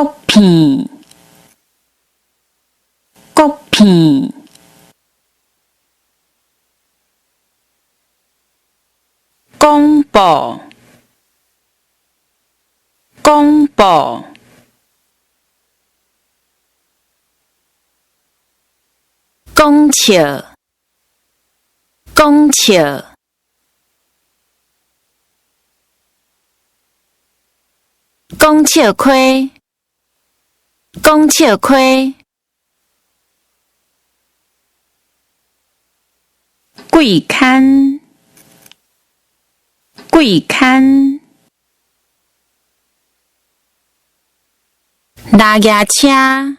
穀片，穀片，廣播，廣播，講笑，講笑，講笑溪，講笑溪，貴刊，貴刊，拉蜈車，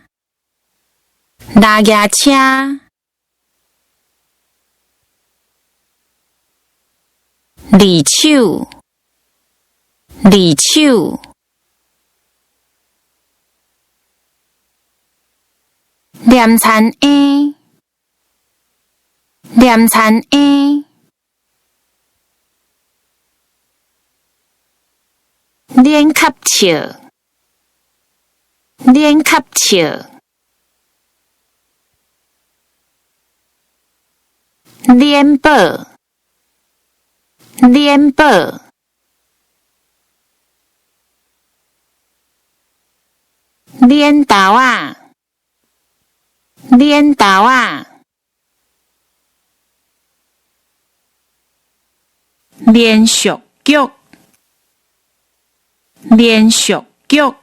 拉蜈車，二手，二手，躡田嬰，躡田嬰，臉殼笑，臉殼笑，臉寶，臉寶，輾豆仔，輾豆仔，連續劇，連續劇，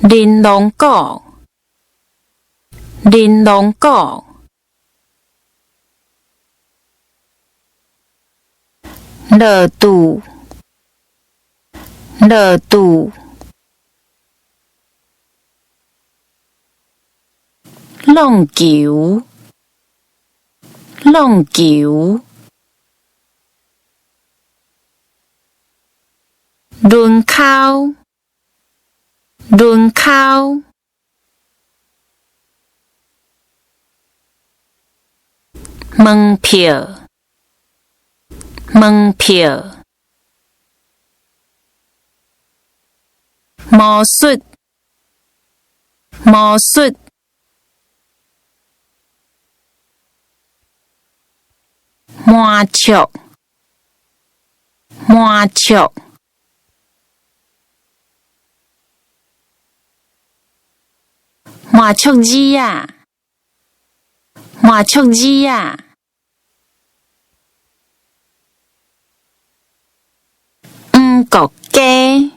玲瓏鼓，玲瓏鼓，落注，落注，挵球，挵球，輪剾，輪剾，門票，門票，魔術，魔術，麻雀，麻雀，麻雀子仔，麻雀子仔，黄國雞，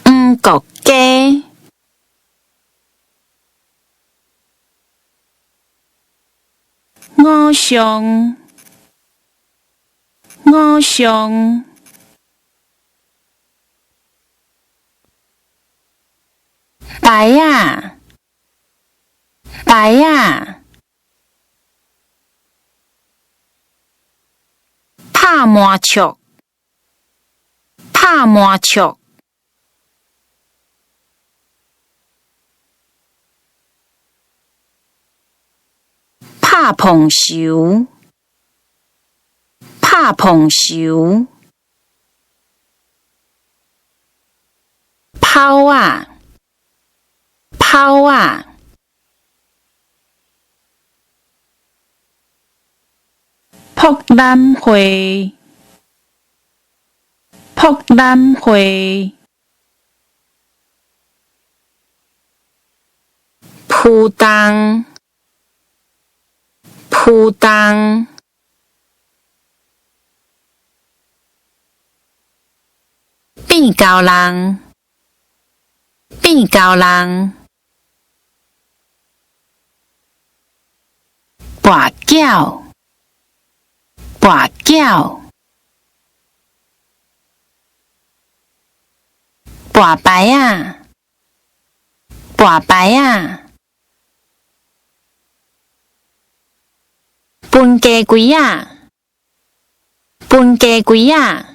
黃國雞，五常，五常，牌仔，牌仔，拍麻將，拍麻將，拍碰泅，拍碰泅，拋仔，拋仔，博覽會，博覽會，浮動，浮動，變猴人，變猴人，跋筊，跋筊，跋牌仔，跋牌仔，分雞櫃仔，分雞櫃仔。